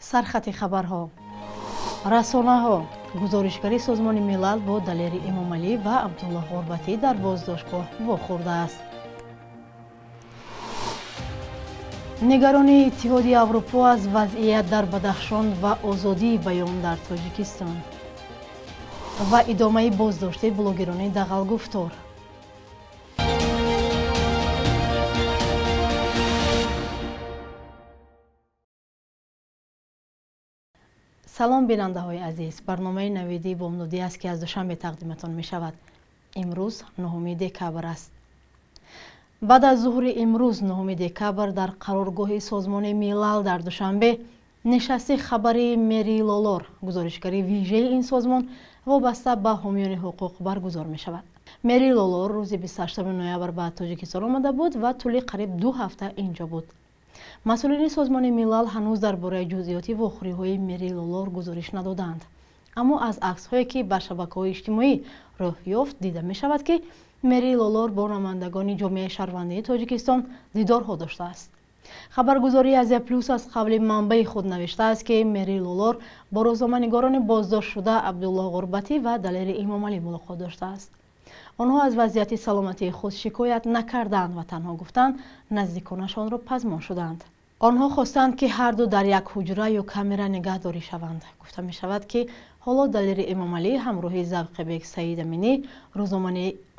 Сархати хабарҳо. Расонаҳо. Гузоришгари Созмони Милал бо Далери Эмомалӣ ва Абдуллоҳ Ғурбатӣ дар боздоштгоҳ вохӯрдааст. Нигаронии Иттиҳоди Аврупо аз вазъият дар Бадахшон ва озодии баён дар Тоҷикистон ва идомаи боздошти блогерони дағалгуфтор. Салом, бинандаҳои азиз. Барномаи навидии бомдодӣ аст, ки аз Душанбе тақдиматон мешавад. Имрӯз 9 декабр аст. Баъд аз зуҳри имрӯз, 9 декабр, дар қароргоҳи Созмони Милал дар Душанбе нишасти хабарии Мери Лолор, гузоришгари вижаи ин созмон вобаста ба ҳомиёни ҳуқуқ, баргузор мешавад. Мери Лолор рӯзи 28 ноябр ба Тоҷикистон омада буд ва тӯли қариб 2 ҳафта инҷо буд. Масъулини Созмони Милал ҳанӯз дар бораи ҷузъиёти вохӯриҳои Мери Лолор гузориш надоданд. Аммо аз аксҳое, ки ба шабакаҳои иҷтимоӣ роҳ ёфт, дида мешавад, ки Мери Лолор бо намояндагони ҷомеаи шаҳрвандии Тоҷикистон дидорҳо доштааст. Хабаргузории Азия Плюс аз қавли манбаи худ навиштааст, ки Мери Лолор бо рӯзноманигорони боздоштшуда Абдуллоҳ Ғурбатӣ ва Далери Эмомалӣ мулоқот доштааст. Онҳо аз вазъияти саломатии худ шикоят накарданд ва танҳо гуфтанд, наздиконашонро пазмон шуданд. Онҳо хостанд, ки ҳарду дар як ҳуҷра ё камера нигаҳдорӣ шаванд. Гуфта мешавад, ки ҳоло Далери Эмомалӣ ҳамроҳи Завқибек Саид Аминӣ,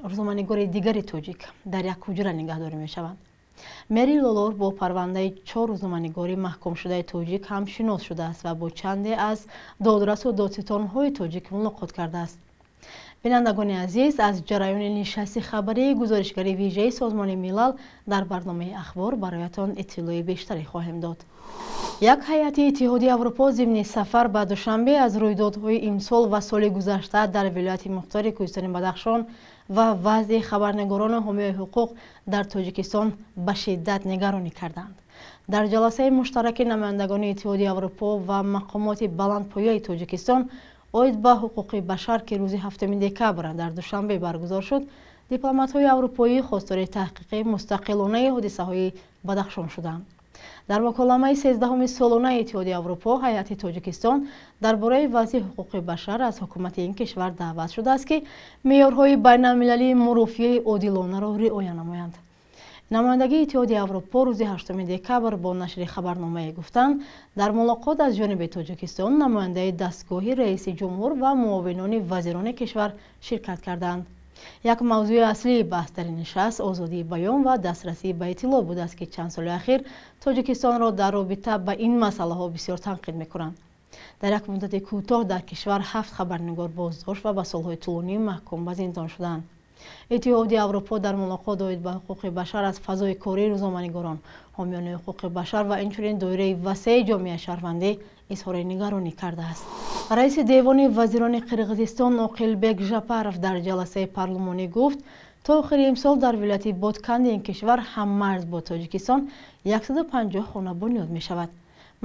рӯзноманигори дигари тоҷик, дар як ҳуҷра нигаҳдорӣ мешаванд. Мери Лолор бо парвандаи 4 рӯзноманигори маҳкумшудаи тоҷик ҳам шинос шудааст ва бо чанде аз додрасу додситонҳои тоҷик мулоқот кардааст. Бинандагони азиз, аз ҷараёни нишасти хабарии гузоришгари вижаи Созмони Милал дар барномаи Ахбор бароятон иттилои бештаре хоҳем дод. Як ҳайати Иттиҳоди Аврупо зимни сафар ба Душанбе аз рӯйдодҳои имсол ва соли гузашта дар вилояти мухтори Кӯҳистони Бадахшон ва вазъи хабарнигорону ҳомиёи ҳуқуқ дар Тоҷикистон ба шиддат нигаронӣ карданд. Дар ҷаласаи муштараки намояндагони Иттиҳоди Аврупо ва мақомоти баландпояи Тоҷикистон оид ба ҳуқуқи башар, ки рӯзи 7 декабр дар Душанбе баргузор шуд, дипломатҳои аврупоӣ хостори таҳқиқи мустақилонаи ҳодисаҳои Бадахшон шуданд. Дар муколамаи 13 солонаи Иттиҳоди Аврупо ҳайати Тоҷикистон дар бораи вазъи ҳуқуқи башар аз ҳукумати ин кишвар даъват шудааст, ки меъёрҳои байналмилалии мурофиаи одилонаро риоя намоянд. Намояндагии Иттиҳоди Аврупо рӯзи 8 декабр бо нашри хабарномае гуфтанд, дар мулоқот аз ҷониби Тоҷикистон намояндаи дастгоҳи раиси ҷумҳур ва муовинони вазирони кишвар ширкат карданд. Як мавзӯи аслии баҳс дар ин нишаст озодии баён ва дастрасӣ ба иттилоъ будааст, ки чанд соли ахир Тоҷикистонро дар робита ба ин масъалаҳо бисёр танқид мекунанд. Дар як муддати кӯтоҳ дар кишвар 7 хабарнигор боздошт ва ба солҳои тӯлонӣ маҳкум ба зиндон шуданд. Иттиҳоди Аврупо дар мулоқот оид ба ҳуқуқи башар аз фазои кории рӯзноманигорон, ҳомиёни ҳуқуқи башар ва инчунин доираи васеи ҷомеаи шаҳрвандӣ изҳори нигаронӣ кардааст. Раиси Девони вазирони Қирғизистон Оқилбек Жапаров дар ҷаласаи парлумонӣ гуфт, то охири имсол дар вилояти Ботканди ин кишвар ҳаммарз бо Тоҷикистон 150 хона бунёд мешавад.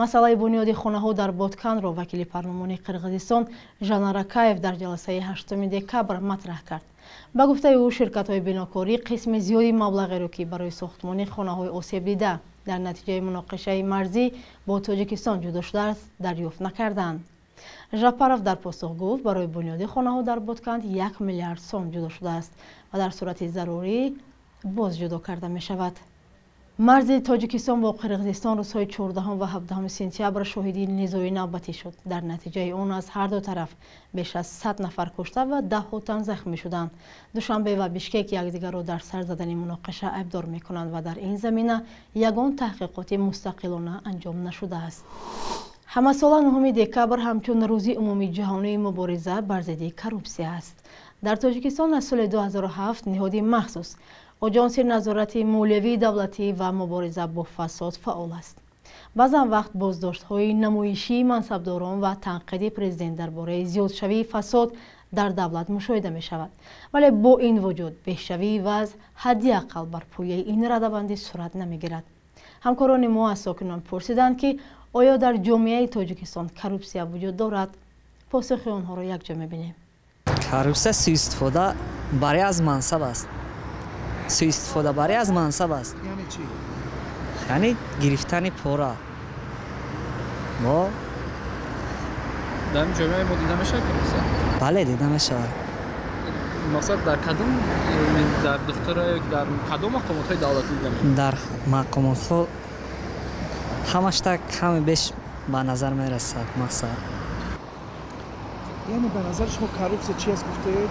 Масъалаи бунёди хонаҳо дар Боткандро вакили парлумони Қирғизистон Жанар Акаев дар ҷаласаи 8 декабр матраҳ кард. Ба гуфтаи ӯ, ширкатҳои бинокорӣ қисми зиёди маблағеро, ки барои сохтмони хонаҳои осебдида дар натиҷаи муноқишаи марзӣ бо Тоҷикистон ҷудо шудааст, дарёфт накарданд. Жапаров дар посух гуфт, барои бунёди хонаҳо дар Ботканд 1 миллиард сом ҷудо шудааст ва дар сурати зарурӣ боз ҷудо карда мешавад. Марзи Тоҷикистон бо Қирғизистон рӯзҳои 14 ва 17 сентябр шоҳиди низои навбатӣ шуд. Дар натиҷаи он аз ҳар ду тараф беш аз 100 нафар кушта ва даҳҳо тан захмӣ шуданд. Душанбе ва Бишкек якдигарро дар сар задани муноқиша айбдор мекунанд ва дар ин замина ягон таҳқиқоти мустақилона анҷом нашудааст. Ҳамасола 9 декабр ҳамчун рӯзи умумии ҷаҳонии мубориза бар зидди коррупсия аст. Дар Тоҷикистон аз соли 2007 ниҳоди махсус Оҷонси назорати молиявии давлатӣ ва мубориза бо фасод фаъол аст. Баъзан вақт боздоштҳои намоишии мансабдорон ва танқиди президент дар бораи зиёдшавии фасод дар давлат мушоҳида мешавад. Вале бо ин вуҷуд беҳшавии вазъ ҳадди ақал бар пояи ин радабандӣ сурат намегирад. Ҳамкорони мо аз сокинон пурсиданд, ки оё дар ҷомеаи Тоҷикистон коррупсия вуҷуд дорад? Посухи онҳоро якҷо мебинем. Коррупсия суистифода барои аз мансаб аст. Суистифода барои аз мансаб аст. Яъне чӣ? Яъне гирифтани пора. Мо Дар ҷомеаи мо дида мешавад коррупсия? Бале, дида мешавад. Мақсад дар кадом, дар духтара ё дар кадом мақомотҳои давлатӣ дида мешавад? Дар мақомотҳо ҳамашта ками беш ба назар мерасад мақсад. Яъне ба назари шумо коррупсия чи аст гуфтед?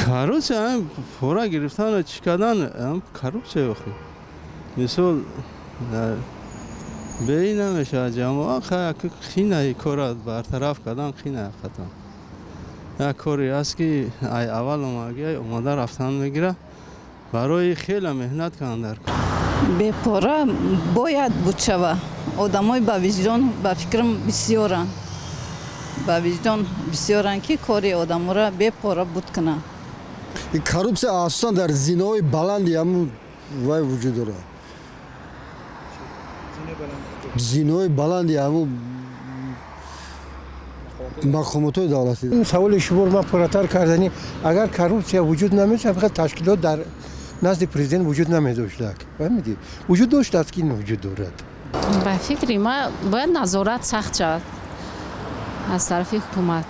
Коррупсия пора гирифтан чӣ кардан коррупсия охи. Мисол беи намешавад ҷамоа қинаи кора бартараф кардан қина ҳақиқатан. Як коре аст ки ай аввал омадагӣ омада рафтан мегира, барои хеле меҳнат кардан дар кор. Бепора бояд буд шава. Одамои ба виҷдон ба фикрам бисёранд. Ба виҷдон бисёранд ки кори одаморо бепора буд кунанд. Коррупсия асосан дар зинаҳои баланди ҳамун вай вуҷуд дорад. Зинаҳои баланди ҳамун мақомотҳои давлатӣ. Ин саволи шуморо ман пурратар кардани, агар коррупсия вуҷуд намешавад, фақат ташкилот дар назди президент вуҷуд намедоштак. Фаҳмидӣ? Вуҷуд доштааст ки ин вуҷуд дорад. Ба фикри ман бояд назорат сахт шавад аз тарафи ҳукумат,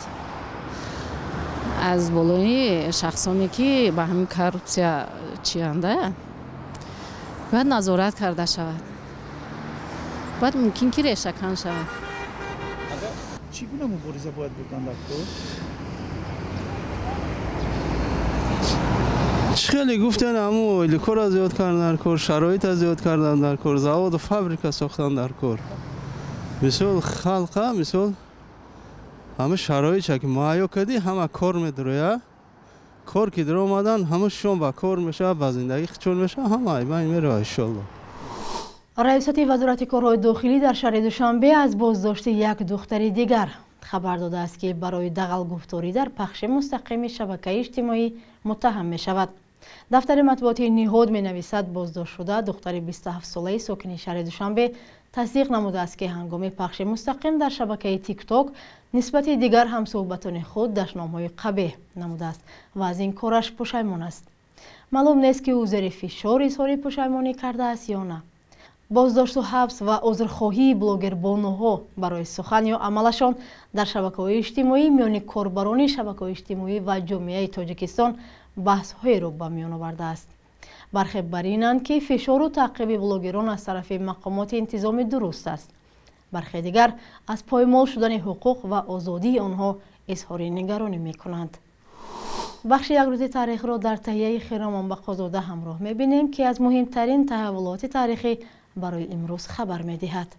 аз болои шахсоне ки ба ҳамин коррупсия чианда, бояд назорат карда шавад. Бояд мумкин ки решакан шавад. Чӣ гуна мубориза бояд бурдан дар кор? Чӣ хеле гуфтен, ҳамун ойликора зиёд кардан дар кор, шароита зиёд кардан дар кор, заводу фабрика сохтан дар кор. Мисол халқа, мисол ҳама шароитша ки муҳайё кардӣ, ҳама кор медароя. Кор ки даромадан, ҳама шом ба кор мешавад, ба зиндагӣ хичон мешавад, ҳама айбайн меравад иншоалло. Раёсати вазорати корҳои дохилӣ дар шаҳри Душанбе аз боздошти як духтари дигар хабар додааст, ки барои дағалгуфторӣ дар пахши мустақими шабакаи иҷтимоӣ муттаҳам мешавад. Дафтари матбуотии ниҳод менависад, боздоштшуда духтари 27-солаи сокини шаҳри Душанбе тасдиқ намудааст, ки ҳангоми пахши мустақим дар шабакаи Тикток нисбати дигар ҳамсӯҳбатони худ дашномҳои қабеҳ намудааст ва аз ин кораш пушаймон аст. Маълум нест, ки ӯ зери фишор изҳори пушаймонӣ кардааст ё на. Боздошту ҳабс ва узрхоҳии блогербонуҳо барои сухан ё амалашон дар шабакаҳои иҷтимоӣ миёни корбарони шабакаҳои иҷтимоӣ ва ҷомеаи Тоҷикистон баҳсҳоеро ба миён овардааст. Бархе бар инанд, ки фишору таъқиби блогерон аз тарафи мақомоти интизомӣ дуруст аст. Бархе дигар аз поймол шудани ҳуқуқ ва озодии онҳо изҳори нигаронӣ мекунанд. Бахши якрӯзи таърихро дар таҳияи Хиромон Бақозода ҳамроҳ мебинем, ки аз муҳимтарин таҳаввулоти таърихӣ барои имрӯз хабар медиҳад.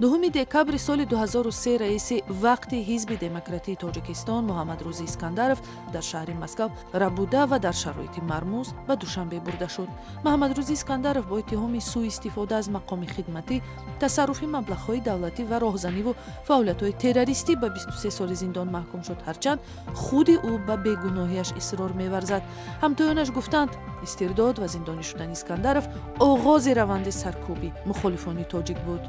Дуҳуми декабри соли 2003 раиси вақти Ҳизби демократии Тоҷикистон Муҳаммадрӯзи Искандаров дар шаҳри Москав рабуда ва дар шароити мармуз ба Душанбе бурда шуд. Муҳаммадрӯзи Искандаров бо иттиҳоми сӯистифода аз мақоми хидматӣ, тасарруфи маблағҳои давлатӣ ва роҳзаниву фаъолиятҳои террористӣ ба 23 соли зиндон маҳкум шуд, ҳарчанд худи ӯ ба бегуноҳиаш исрор меварзад. Ҳамтоёнаш гуфтанд, истирдод ва зиндонӣ шудани Искандаров оғози раванди саркӯби мухолифони тоҷик буд.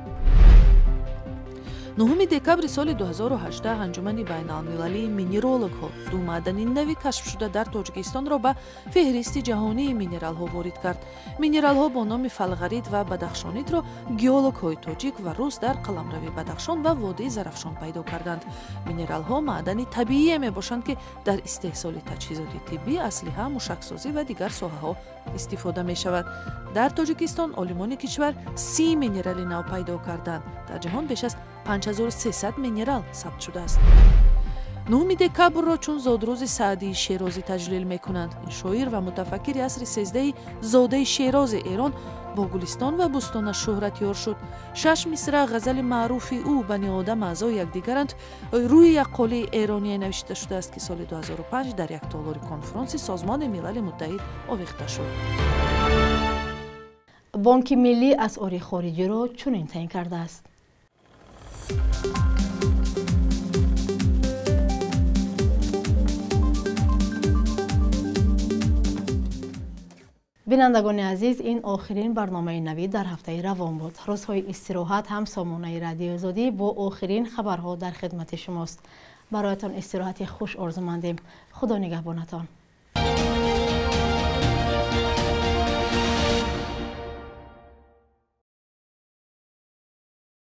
9 декабри соли 2018 анҷумани байналмилалии минералогҳо ду маъдани нави кашфшуда дар Тоҷикистонро ба феҳристи ҷаҳонии минералҳо ворид кард. Минералҳо бо номи фалғарит ва бадахшонитро геологҳои тоҷик ва рус дар қаламрави Бадахшон ва водии Зарафшон пайдо карданд. Минералҳо маъдани табиие мебошанд, ки дар истеҳсоли таҷҳизоти тиббӣ, аслиҳа, мушаксозӣ ва дигар соҳаҳо истифода мешавад. Дар Тоҷикистон олимони кишвар 30 минерали нав пайдо карданд. Дар ҷаҳон беш аз 5300 минерал сабт шудааст. 9 декабрро чун зодрӯзи Саъдии Шерозӣ таҷлил мекунанд. Ин шоир ва мутафаккири асри 13 зодаи Шерози Эрон бо Гулистон ва бӯстонаш шӯҳратёр шуд. 6 мисра ғазали маъруфи ӯ бани одам аъзои якдигаранд рӯи як қолии эрония навишта шудааст, ки соли 2005 дар як толори конфронси Созмони Милали Муттаҳид овехта шуд. Бонки миллӣ асъори хориҷиро чунин таъин кардааст. Бинандагони азиз, ин охирин барномаи навӣ дар ҳафтаи равон буд. Рӯзҳои истироҳат ҳам сомонаи Радиои Озодӣ бо охирин хабарҳо дар хидмати шумост. Бароятон истироҳати хуш орзумандем. Худо нигаҳбонатон.